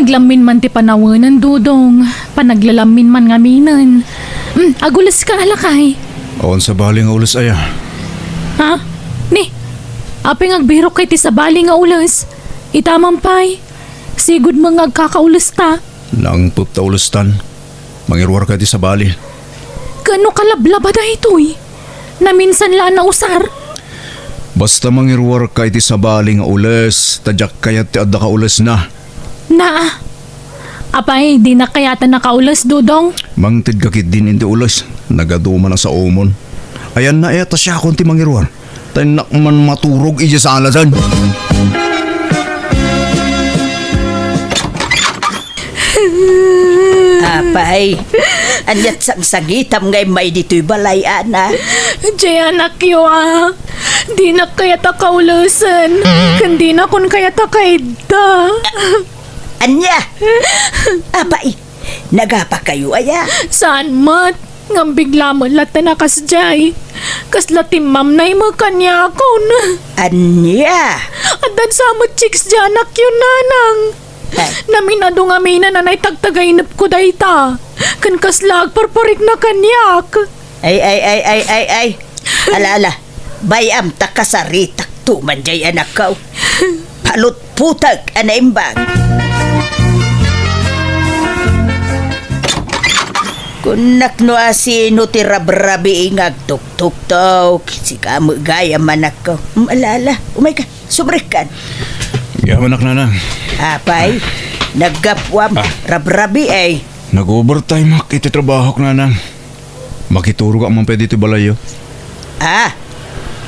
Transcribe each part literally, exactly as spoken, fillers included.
Panaglammin man ti panawenen, Dodong. Panaglalammin man ngaminen. Mm, agules ka, alakay. Awan sabali nga ules aya. Ha? Ni, apay nga agbirok ka iti sabali nga ules? Ita man pay, sigud met nga agkakaules ta. Nangpet ta ules tan. Mangiruar ka iti sabali. Ken no kalablaba daytoy? Naminsan la a nausar. Basta mangiruar ka iti sabali nga ules, ta diak kayat ti adda kaulesna. Naa. Apay, dinak kayat a nakaules, Dodong? Mangted ka ketdin iti ules. Nagadu man a saomon. Ayanna aya ta siakon ti mangiruar. Ta innak man maturog idiay sala dyan. Apay, ania't sangsangitam nga immay ditoy balay, Ana? Jay anakyo, a. Dinak kayat a kaulesen, ken dinakon kayat a kaidda. Ania? Apay, nagapakayo aya? Saan met, ngem bigla met latta a kasdiay. Kasla timmamnay met kaniakon. Ania? Addan sa met chicks diay anakyo, Nanang. Ay. Naminadu ngaminen a naitagtagainepko dayta. Ken kasla agparparikna kaniak. Ay, ay, ay, ay, ay, ay. Ala, ala. Bay-am ta kasaritakto man jay anakko. Palutputek a naimbag. Kunak no asino ti rabrabii nga agtuktuktok. Sika met gayam, anakko. Mm, ala, ala. Umayka. Subrekkan. Agyamanak, Nanang. Apay, naggapuam, Ah. rabrabii. Nag-overtime ak iti trabahok, Nanang. Makiturogak man pay ditoy balayyo. Ah.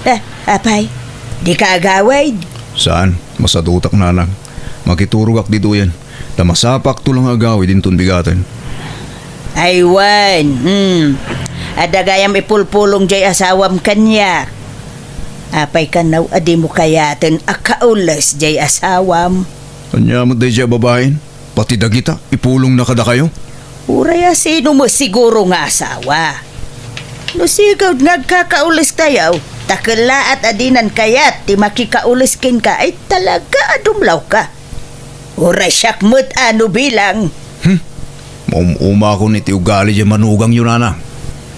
Eh, apay, dika agawid? Saan, masadutak, Nanang. Makiturogak ditoyen. Ta masapakto la nga agawid inton bigaten. Ay wen, hmm. Adda gayam ipulpulong jay asawam kaniak. Apay kano a dimo kayaten a kaules jay asawam? Ania met dayjay a babaen? Pati dagita, ipulongna kadakayo? Uray a sino met siguro nga asawa. No sigud nga agkakaules tayo, ta kellaat a dinan kayat ti makikaules kenka, ay talaga a dumlawka. Uray siak met a no bilang. Hmm? Maum-umakon iti ugali jay manugangyo, Nanang.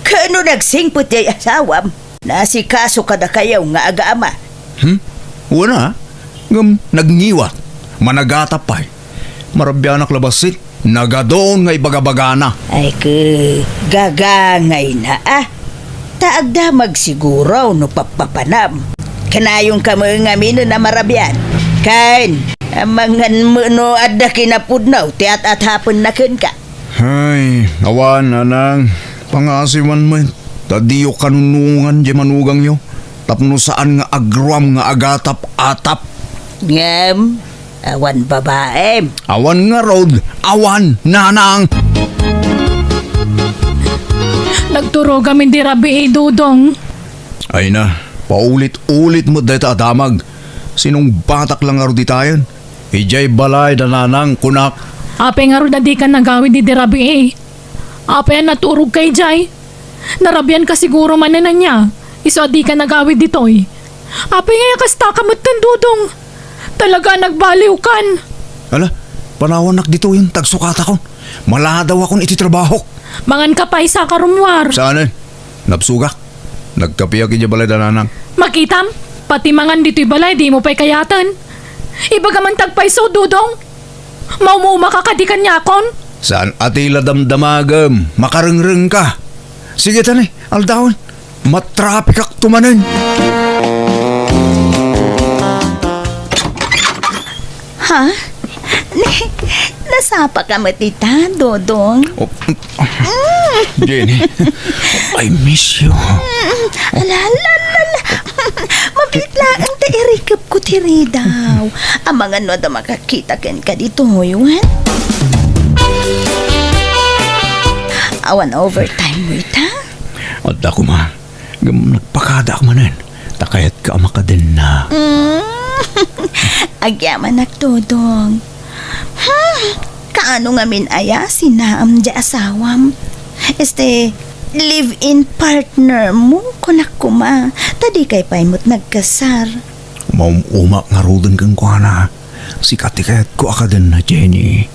Kano nagsingpet jay asawam? Naasikaso kadakayo nga agama. Hmm? Wen a. Ngem nagngiwat. Managatap pay. Marabianak la bassit. Nagadun nga ibagabagana. Ay, ke, gagangayna, a. Ta agdamag siguro no pappapanam. Kanayonka met ngaminen a marabian. Ken, amangan met no adda kinapudno ti at-atapenna kenka. Ay, awan, Nanang. Pangasiwan met. Ta diyo kanunongan jay manugangyo. Tapno saan nga agruam nga agatap-atap. Ngem, awan babaem. Awan ngarud, awan, Nanang. Nagturogam idi rabii, Dodong. Ay na, paulit-ulit met dayta a damag. Sinungbatak la ngarud ditayen. Idiay balay da Nanang, kunak. Apay ngarud a dika nagawid idi rabii? Apay a naturogka idiay? Narabianka siguro manen ania, isu a dika nagawid ditoy. Apay ngay a kastaka metten, Dodong? Talaga a nagbaliwkan. Ala, panawannak ditoyen, ta agsukatakon. Maladawakon iti trabahok. Manganka pay, isaka rummuar. Saanen? Nabsogak. Nagkapiak idiay balay da Nanang. Makitam, pati mangan ditoy balay, dimo pay kayaten. Ibagam man ti agpayso, Dodong. Maum-umaka kadi kaniakon? Saan a ti la damdamagem, makarengrengka. Sige tani, aldawen. Matrapikakto manen. Ha? Nasapaka met ita, Dodong? Oh, Jenny, I miss you. Mm, ala, ala, ala, ala. Mabiit laeng ta irikepko ti ridaw. Amangan no adda makakita kenka ditoy, wen? Awan overtime mo ita? Adda koma. Ngem nagpakadaak manen, ta kayatka a makadenna. Mm. Agyamanak, Dodong. Hmm, kaano ngamin aya sinaam di asawam? Este, live-in partner mo, kunak koma, ta dikay pay met nagkasar. Maum-umak ngaruden kenkuana. Sika ti kayatko a kadenna, Jenny.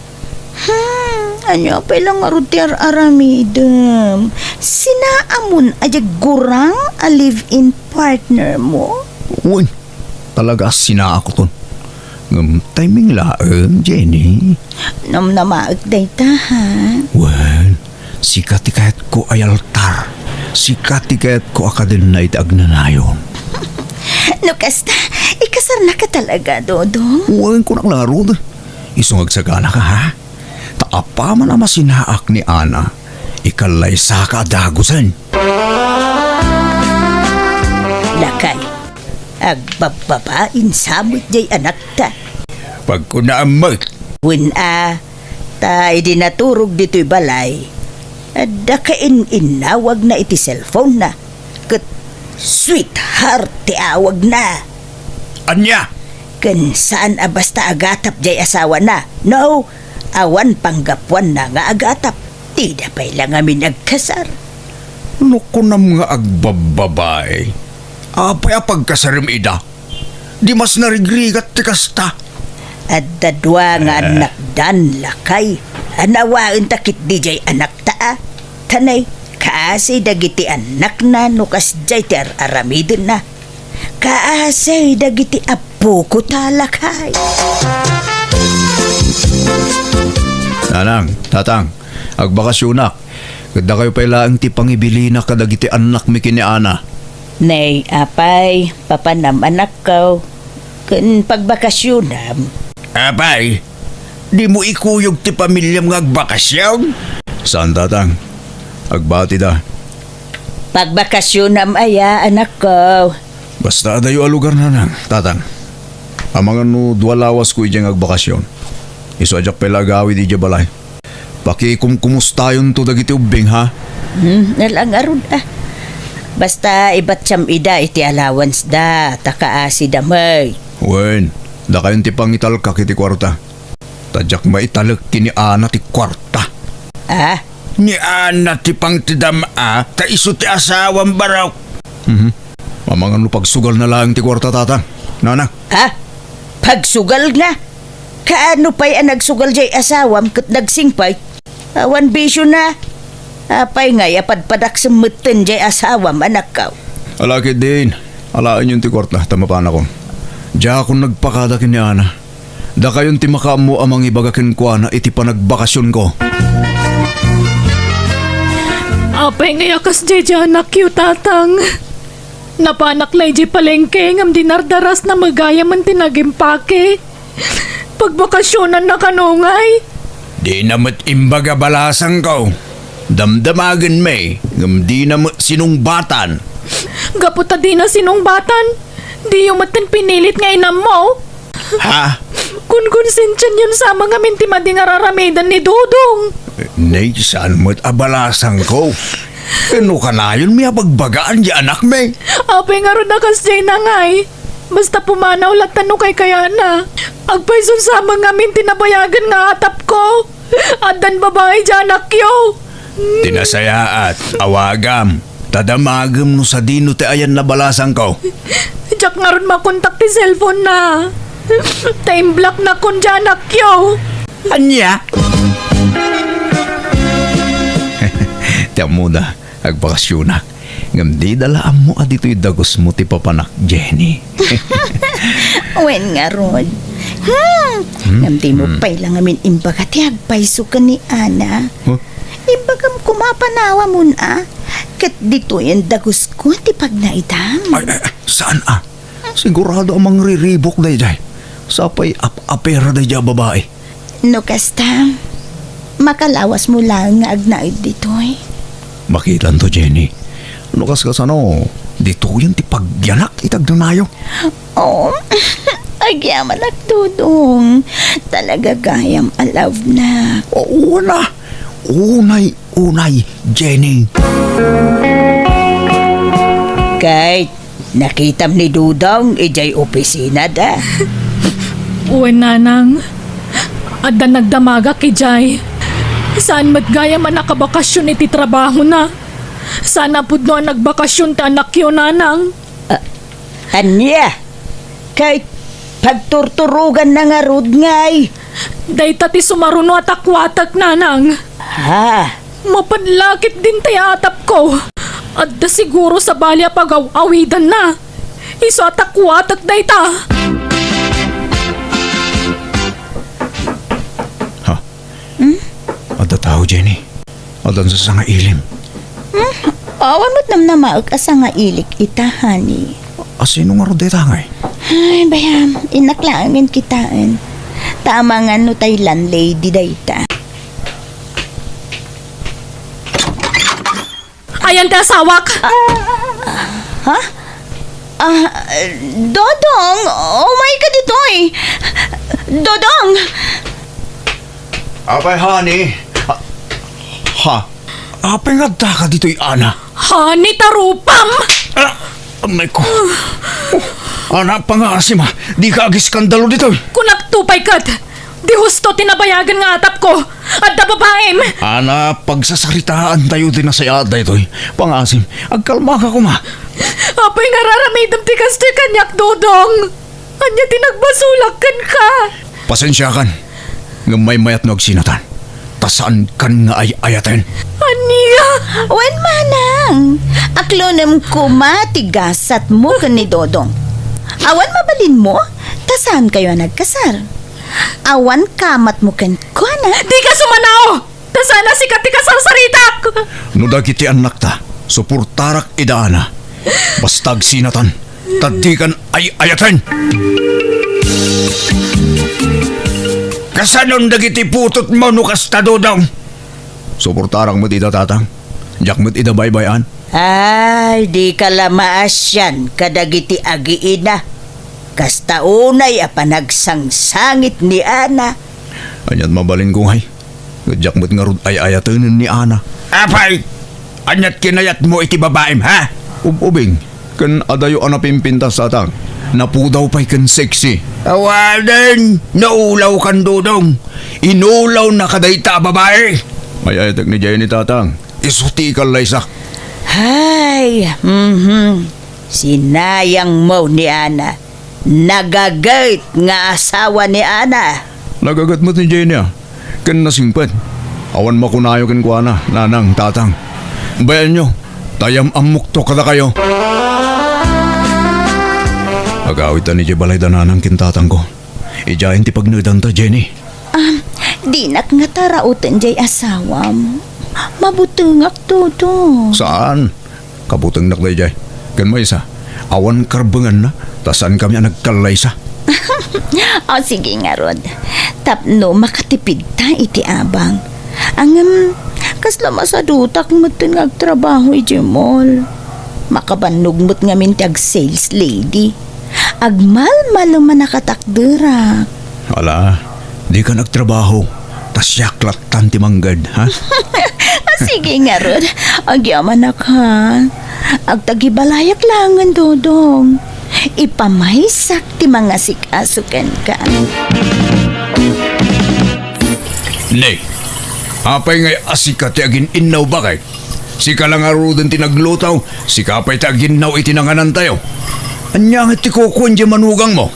Hmm, ania pay la ngarud ti ar-aramidem? Sinaamon a diay gurang a live-in partner mo? Wen, talaga a sinaakon. Ngem timing laeng, Jenny. Namnamaek dayta, ha? Wen, sika ti kayatko a altar. Sika ti kayatko a kadenna iti agnanayon. No kasta, ikasarnaka talaga, Dodong? Wen, kunak la ngarud. Isu nga agsaganaka, ha? Ta apaman a masinaak ni Ana, ikalaysaka a dagusen. Lakay, agbabbabain sa met diay anakta. Pagkunaam met. Wen a, ta idi naturog ditoy balay, adda kain-innawagna iti cellphone-na, ket sweetheart ti awagna. Ania? Ken saan a basta agatap diay asawana. No, awan panggapuanna nga agatap. Dida pay la ngamin agkasar. No kunam nga agbabbabae, apay a pagkasarem ida? Di mas narigrigat ti kasta. Adda dua nga Eh. annakdan, lakay. Anawaenta ketdi diay anakta a. Tanay, kaasi dagiti annakna no kasdiay ti ar-aramidenna. Kaasi dagiti appoko ta, lakay. Nanang, tatang, agbakasionak. Ket dakayo pay laeng ti pangibilinak kadagiti annakmi ken ni Ana. Nay, apay, papanam anakko, ken pagbakasionam. Apay, dimo ikuyog ti pamiliam nga agbakasion? Saan, tatang. Agbatida. Pagbakasionam aya, anakko? Basta adayo a lugar, nanang, tatang. Amangan no dua lawasko idiay nga agbakasion. Isu a diak pay la agawid idiay balay. Pakikumkumustayonto dagiti ubbing, ha? Hmm, nala ngarud, ah. Basta ibatiam ida iti allowance da, ta kaasida met. Wen, dakayon ti pangitalkak iti kuarta. Ta diak maitalek ken ni Ana ti kuarta. Ah? Ni Ana ti pangtedam-a, ta isu ti asawam, barok. Mhm. Amangan no pagsugalna laeng ti kuarta, tatang. Nanang. Ha? Pagsugalna? Kaano pay a nagsugal diay asawam ket nagsingpay? Awan bisiona. Apay ngay a padpadaksem metten diay asawam, anakko? Ala ketdin, alaenyon ti kuarta ta mapanakon. Diakon nagpakada ken ni Ana. Dakayon ti makaammo a mangibaga kenkuana iti panagbakasionko. Apay ngay a kasdiay diay anakyo, tatang? Napanak la idiay palengke ngem dinardarasna met gayamen ti nagimpake. Pagbakasionanna kano ngay? Dina met imbaga balasangko. Damdamagenmi, ngem dina met sinungbatan. Gapu ta dina sinungbatan, diyo metten pinilit nga inammo. Ha? Konkonsensianyon sa met ngamin ti madi nga ar-aramiden ni Dodong. Nay, saan met a balasangko? Ken no kanayonmi a bagbagaan diay anakmi. Apay ngarud a kasdiay ngay? Basta pumanaw latta no kaykayatna. Agpayson sa met ngamin ti nabayagen nga atapko. Addan babai diay anakyo. Ti nasayaat, awagam. Ta damagem no sadino ti ayanna balasangko. Diak ngarud makontak ti cellphone-na. Ta imblocknakon diay anakyo. Ania? Ti ammoda, agbakasionak. Ngem dida la ammo a ditoy dagusmo ti papanak, Jenny. Wen ngarud. Hmm. Hmm? Ngem dimo Hmm. pay la ngamin imbaga ti agpayso ken ni Ana. Huh? Imbagam koma a panawamon a. Ket ditoyen dagusko ti pagnaedam. Ay, ay, ay, saan a? Sigurado a mangriribuk daydiay. Sapay ap-apera daydiay a babai. No kasta, makalawasmo laeng nga agnaed ditoy. Makitanto, Jenny. No kas-, kasano, ditoyen ti pagyanak iti agnanayon. Oh, agyamanak, Dodong. Talaga gayam a love-nak. Oo na. Unay, unay, Jenny. Kay Nakitam ni Dodong idiay opisinada? Wen, Nanang. Adda nagdamagak idiay. Saan met gayam a nakabakasyon iti trabahona. Saan a pudno a nagbakasyon ti anakyo, Nanang. Ah, ania? Kay pagturturoganna ngarud ngay. Dayta ti sumaruno a takuatek, nanang. Ha? Mapan la ket dintay atapko. Adda siguro sabali a pagaw-awidanna. Isu a takuatek dayta. Ha? Hmm? Adda tao, Jenny. Addan sasangailim. Hmm? Awan met namnamaek a sangailik ita, honey. A, sino ngarud dayta ngay? Ay, bayam, innak laengen kitaen. Ta amangan no tay landlady dayta. Ayan ti asawak. Ah, ha? Ah, Dodong, umay ka ditoy. Dodong! Apay, honey? Ah, ha? Apay nga adda ka ditoy, Ana? Honey, tarupam! Ah, amay ko. Oh, Ana, pangasim, ha? Di ka agiskandalo ditoy. Kunak to pay ket. Di husto ti nabayagen nga atapko. Adda babaim. Ana, pagsasaritaan tayo ti nasayaat daytoy. Pangasim, agkalma ka koma. Apay nga ar-aramidem ti kastoy kaniak, Dodong? Ania ti nagbasolak kenka? Pasensiakan, ngem maymayat no agsinatan. Ta saankan nga ay-ayaten. Ania? Wen, manang. Aklonem koma ti gasatmo ken ni Dodong. Awan mabalinmo, ta saankayo a nagkasar. Awan kamatmo kenkuana. Dika sumanao! Ta saan a sika ti kasarsaritak! No dagiti annakta, suportarak ida, Ana. Basta agsinatan, ta dikan ay-ayaten! Kasanon dagiti putotmo no kasta, Dodong? Suportarak met ida, Tatang. Diak met ida baybay-an. Ay, dika la maasian kadagiti agiina. Kasta unay a panagsangsangit ni Ana. Aniat mabalinko ngay? Ket diak met ngarud ay-ayatenen ni Ana. Apay! Aniat kinayatmo iti babaim, ha? Ub-ubing, ken adayo a napimpintas, Tatang. Napudaw pay ken sexy. Awanen, naulawkan, Dodong. Inulawnaka dayta a babai. Ay-ayatek ni Jenny, Tatang. Isu ti ikallaysak. Hay, mhm. Sinayangmo ni Ana. Nagaget nga asawa ni Ana. Nagaget met ni Jenny, a, ken nasingpet. Awan makunayo kenkuana, nanang, tatang. Bayanyo, ta yam-ammokto kadakayo. Agawidtan idiay balay da nanang ken tatangko. Idiayen ti pagnedanta, Jenny. Ah, dinak ngata rauten diay asawam. Mabutengak, Dodong. Saan? Kabutengnak daydiay. Ken maysa, awan karbenganna, ta saankami a nagkallaysa. O, sige ngarud. Tapno makatipidta iti abang. Ngem, kasla masadutak metten nga agtrabaho idiay mall. Makabannog met ngamin ti ag-sales lady. Agmalmaleman a katakderak. Ala, dikan agtrabaho, ta siak lattan ti mangged, ha? O, sige ngarud, agyamanak, ha? Agtagibalayak laengen, Dodong. Ipamaysak ti mangasikaso kenka. Ne, apay ngay a sika ti agin-innaw, baket? Sika la ngaruden ti nagluto, sika pay ti aginnaw iti nanganantayo. Ania ngay ti kukuan diay manugangmo?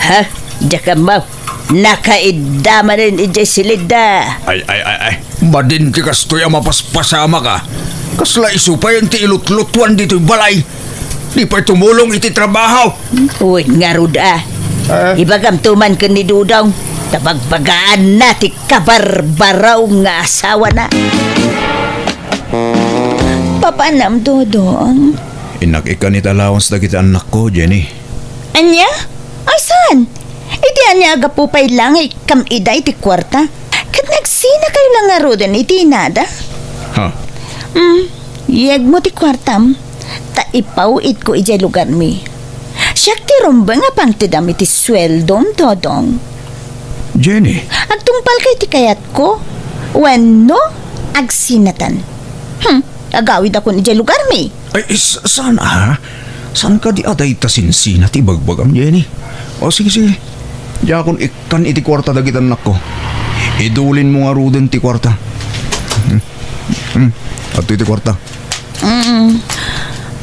Ha? Diak ammo. Nakaidda manen idiay silidda. Ay, ay, ay, ay. Madin ti kastoy a mapaspasamak a. Kasla isu pay ti ilutlutuan ditoy balay. Di pay tumulong iti trabaho. Wen ngarud a. Ah. Ibagamto man ken ni Dodong, ta bagbagaanna ti kabarbaraw nga asawana. Papanam, Dodong? Innak ikkan iti allowance dagiti annakko, Jenny. Ania? Ay, saan? Iti ania a gapu pay la nga ikkam ida iti kuarta? Ket nagsinakayo la ngaruden iti inada? Ha? Mm, yegmo ti kuartam, ta ipaw-itko idiay lugarmi. Siak ti rumbeng a pangtedam iti sueldom, Dodong. Jenny. Agtungpalka iti kayatko, wenno agsinatan. Hmm, agawidakon idiay lugarmi. Ay, s-, saan a? Saan kadi a dayta sinsina ti ibagbagam, Jenny? O, sige, sige. Diakon ikkan iti kuarta dagiti annakko. Idulinmo ngaruden ti kuarta. Hmm. Hmm. Adtoy ti kuarta. Mm.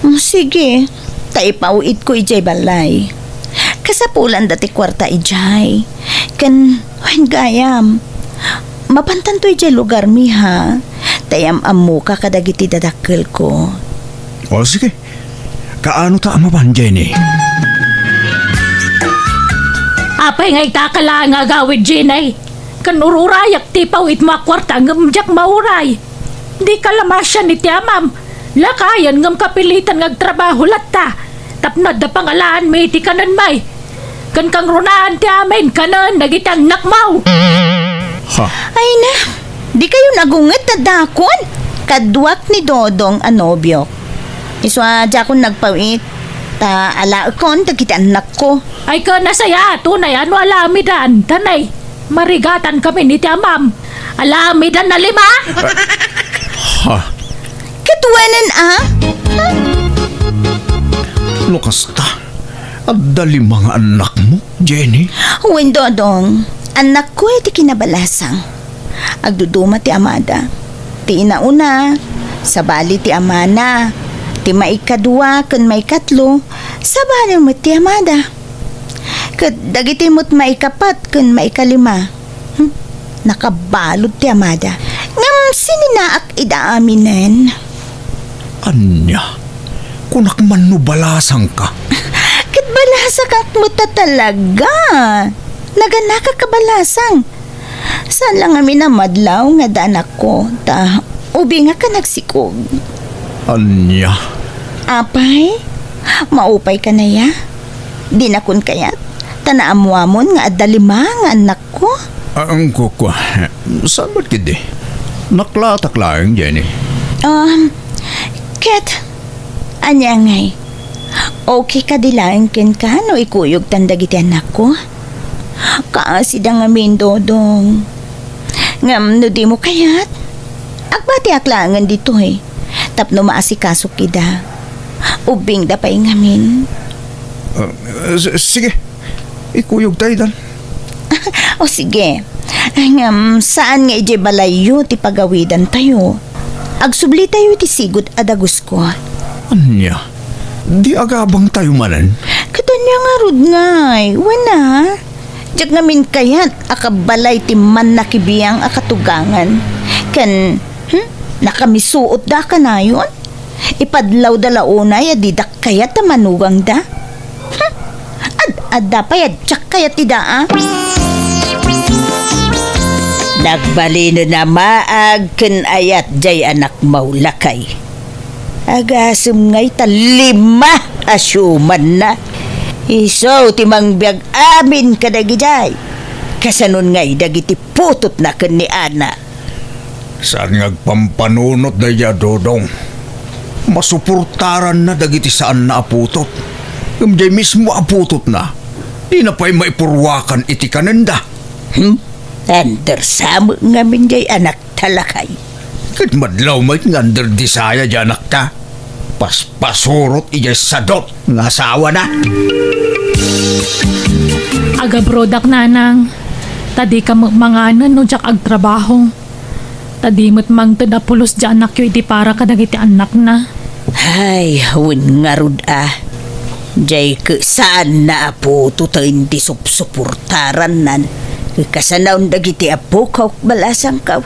Mm, sige. Ta ipaw-itko idiay balay. Kasapulanda ti kuarta idiay. Ken, wen gayam, mapantanto idiay lugarmi, ha? Ta iam-ammoka kadagiti dadakkelko. O, sige. Kaano ta a mapan, Jenny? Apay nga itaka laeng nga agawid, Jenny? Ken ururayak ti pawitmo a kuarta ngem diak mauray. Dika la masian iti amam. Lakayen ngem kapilitan nga agtrabaho latta. Tapno adda pangalaanmi iti kanenmi. Ken kangrunaan ti amin kanen dagiti annakmo. Ha? Ay na, dikayon agunget a dakon. Kaduak ni Dodong a nobiok. Isu a diakon nagpawit, ta alaekon dagiti annakko. Ay, ken nasayaat unay a no alamidan, tanay, marigatankami iti amam. Alamidan a lima? Ha? Ket wenen a? Ha? No kasta, adda lima nga annakmo, Jenny? Wen, Dodong. Annakko iti kinabalasang. Agduduma ti amada. Ti inauna, sabali ti amana. Ti maikadua ken maikatlo, sabali met ti amada. Ket dagiti met maikapat ken maikalima, hmm, nakabalud ti amada. Ngem sininaak ida aminen. Ania? Kunak man no balasangka? Ket balasakak met a talaga. Naganakak a balasang. Saan la ngamin a madlaw nga adda anakko, ta ubingak a nagsikog. Ania? Apay, maupay ka naya? Dinakon kayat? Ta naammoamon nga adda lima nga annakko? Ah, ang kukwa. Saan met ketdi? Naklatak laeng, Jenny. Um, ket, ania ngay? Okay kadi laeng kenka no ikuyogtan dagiti annakko? Kaasida ngamin, Dodong. Ngem no dimo kayat, agbatiak laengen ditoy tapno maasikasok ida. Ubbingda pay ngamin. Ah, s-, sige. Ikuyogta idan. O sige. Ngem saan nga idiay balayyo ti pagawidantayo? Agsublitayo iti sigud a dagusko. Ania? Di agabangtayo manen? Ket ania ngarud ngay? Wen a? Diak ngamin kayat a kabalay ti mannakibiang a katugangan. Ken, hmm, nakamisuotda kanayon? Ipadlawda la unay a didak kayat a manugangda? Hmm, ad-adda pay a diak kayat ida a? Nagbalinen a maag ken ayat jay anak mo, lakay. Agasem ngay ta lima a siumanna. Isu ti mangbiag amin kadagidiay. Kasanon ngay dagiti putotna ken ni Ana? Saan nga agpampanunot daydiay a Dodong? Masuportaranna dagiti saanna a putot. Ngem diay mismo a putotna, dina pay maipurwakan iti kanenda. Hmm? Andersa met ngamin diay anak ta, lakay. Ket madlaw met nga under desire diay anakta. Paspasurot idiay sadot nga asawana. Agabrodak, nanang. Ta dika met manganen no diak agtrabaho. Ta di met mangted a pulos diay anakyo iti para kadagiti annakna. Ay, wen ngarud a. Diay ket saanna a putoten ti supsuportarannan. Kasanaon dagiti apok, balasangko.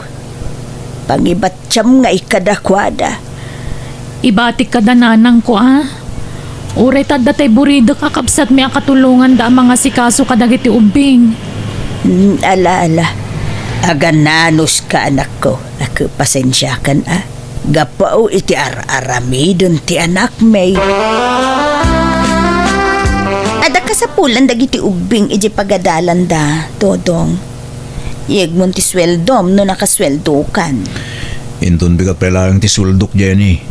Pangibattiam ngay kadakuada. Ibatik kada nanangko a. Uray ta adda tay buridek a kabsatmi a katulonganda a mangasikaso kadagiti ubbing. Hmm, ala, ala. Agananuska, anakko. Ket pasensiakan a. Gapu iti ar-aramiden ti anakmi. Adda kasapulan dagiti ubbing idiay pagadalanda, Dodong. Yegmon ti sueldom no nakasueldokan. Inton bigat pay laeng ti sueldok, Jenny.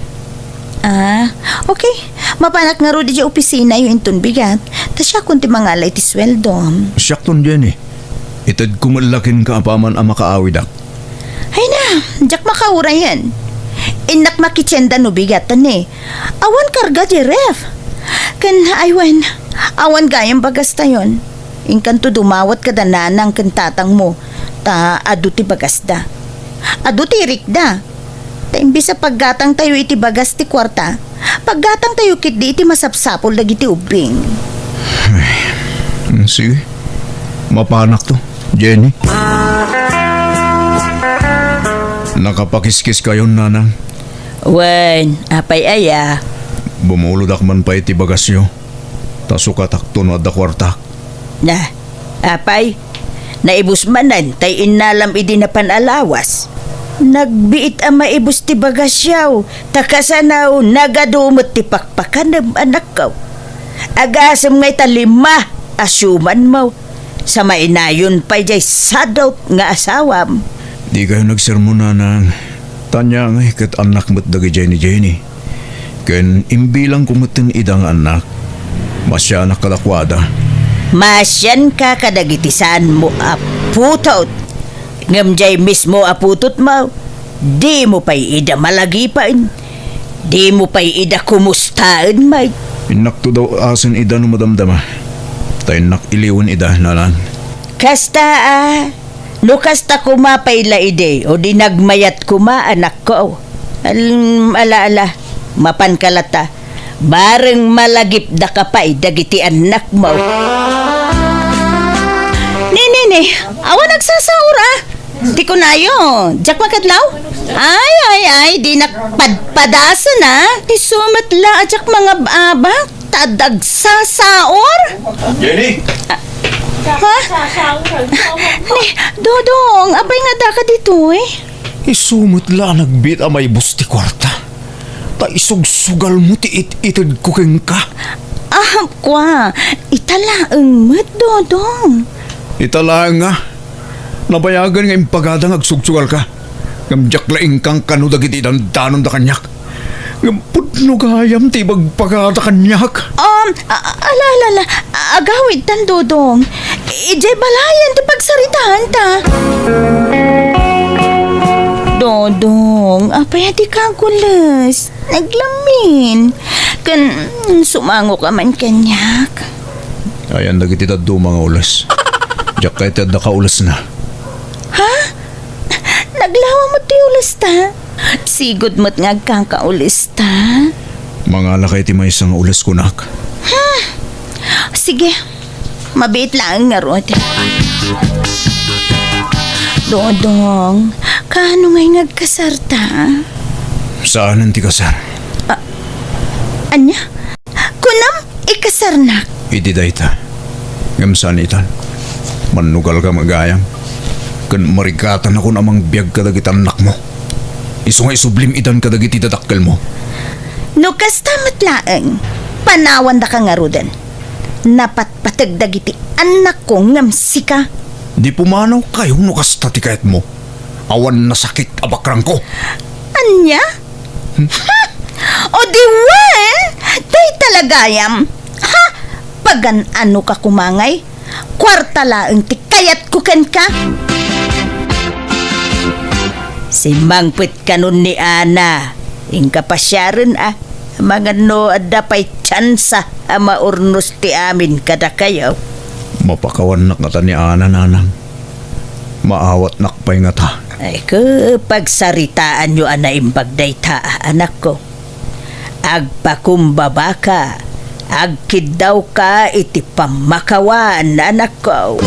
Ah, okay. Mapanak ngarud idiay opisinayo inton bigat. Ta siakon ti mangala iti sueldom. Siakton, Jenny. Itedko met la kenka apaman a makaawidak. Ay na, diak makaurayen. Innak makitienda no bigat, ni. Awan karga diay ref. Ken, ay wen, awan gayam bagastayon. Inkanto dumawat kada nanang ken tatangmo, ta adu ti bagasda. Adu ti irikda. Ta imbes a paggatangtayo iti bagas ti kuarta, paggatangtayo ketdi iti masapsapul dagiti ubbing. Ay, sige. Mapanakto. Jenny? Nakapakiskiskayon, nanang? Wen, apay aya? Bumulodak man pay ti bagasyo. Ta sukatakto no adda kuartak. Na, apay, naibus manen tay innalam idi napan a lawas. Nagbiit a maibus ti bagasyaw, ta kasano nagadu met ti pakpakanem, anakko. Agasem ngay ta lima a siumanmo. Sa mainayon pay jay sadut nga asawam. Dikayo nagsermon, nanang. Tanya ngay ket annak met dagijay ni Jenny. Ken imbilangko metten ida nga annak. Maasianak kadakuada. Maasianka kadagiti saanmo a putot. Ngem jay mismo a putotmo, dimo pay ida malagipen. Dimo pay ida kumustaen met. Innakto daw asen ida no madamdama. Ta innak iliwen ida, nanang. Kasta a, no kasta koma pay la idi, o di nagmayat koma, anakko. Al-, ala, ala, mapanka latta. Bareng malagipdaka pay dagiti annakmo. Ni, ni, ni, awan agsasaur a. Ti kunayo, diak makadlaw? Ay, ay, ay, dinak padpadasen a. Isu met la a diak mangab-abak, ta adda agsasaur. Jenny! Ha? Ni, Dodong, apay nga daka ditoy? Isu met la a nagbiit a maibus ti kuarta. Ta isugsugalmo ti it-itedko kenka. Ah, kua, ita laeng met, Dodong. Ita laeng nga. Nabayagen nga impagada nga agsugsugalka. Ngem diak la inkankano dagiti dandanonda kaniak. Ngem pudno gayam ti ibagbaga kaniak. Um, a-, a-, ala, ala, ala. Agawidtan, Dodong. Idiay balayen ti pagsaritaanta. Dodong, apay a dika agules? Naglamin. Ken, mm, sumangoka man kaniak. Ayan dagiti dadduma nga ules. Diak kayat ti adda kaulesna. Ha? Naglawa met ti ulesta? Sigud met nga agkakaulesta? Mangalakay ti maysa nga ules kunak. Hmm. Sige. Mabiit laeng ngarud. Dodong, kaano ngay nga agkasarta? Saanen ti kasar? Ah, ania? Kunam, ikasarnak. Idi dayta. Ngem saan itan. Mannugalka met gayam. Ken marigatanakon a mangbiag kadagiti annakmo. Isu nga isublim itan kadagiti dadakkelmo. No kasta met laeng, panawandaka ngaruden. Napatpateg dagiti annakko ngem sika. Di pumanawkayo no kasta ti kayatmo. Awan nasakit a bakrangko. Ania? Hmm? O di wen, dayta la gayam. Ha? Pagan-anoka koma ngay? Kuarta laeng ti kayatko kenka. Simmangpet kanon ni Ana. Inka pasiaren a, amangan no adda pay tsansa a maurnos ti amin kadakayo. Mapakawannak ngata ni Ana, nanang. Maawatnak pay ngata. Ay, ke, pagsaritaanyo a naimbag dayta, anakko. Agpakumbabaka, agkiddawka iti pammakawan, anakko.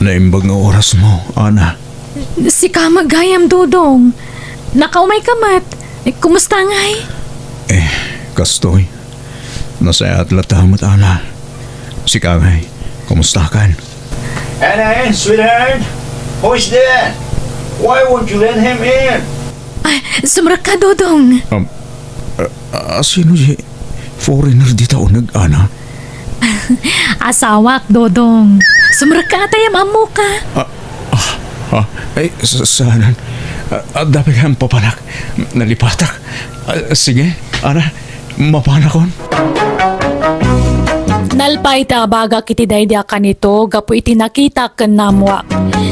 Naimbag nga orasmo, Ana. Sika met gayam, Dodong. Nakaumayka met. Kumusta ngay? Eh, kastoy. Nasayaat latta met, Ana. Sika ngay, kumustakan? Ana, sweetheart, who is there? Why won't you let him in? Ay, sumrekka, Dodong. Um, a, a, sino di foreigner dita uneg, Ana? Asawak, Dodong. Sumrekka, ta ammok. Ah, ah, ah, ay, sa-, saanen? Ah, adda pay kayam papanak. Nalipatak. Ah, sige, Ana. Mapanakon. Nalpay ti abagak iti daydi a kanito gapu iti nakitak ken naammoak.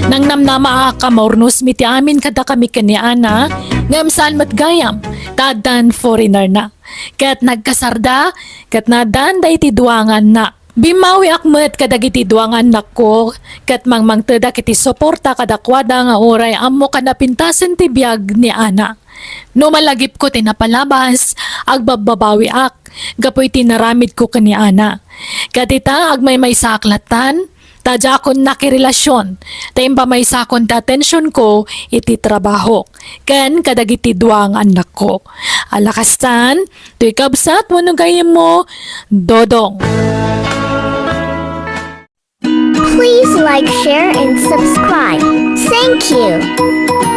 Nangnamnamaak a maurnosmi ti amin kadakami ken ni Ana, ngem saan met gayam, ta addan foreigner na. Ket nagkasarda, ket naaddan daydi dua nga annak. Bimmawiak met kadagiti dua nga annakko, ket mangmangtedak iti suporta kadakuada nga uray ammok a napintasen ti biag ni Ana. No malagipko ti napalabas, agbabbabawiak. gapu iti naramidko ken ni Ana. Ket ita, agmaymaysaak lattan, ta diakon nakirelasion, ta impamaysakon ti atensionko iti trabahok, ken kadagiti dua nga annakko. Ala kastan, toy kabsat wenno gayyemmo, Dodong. Please like, share, and subscribe. Thank you.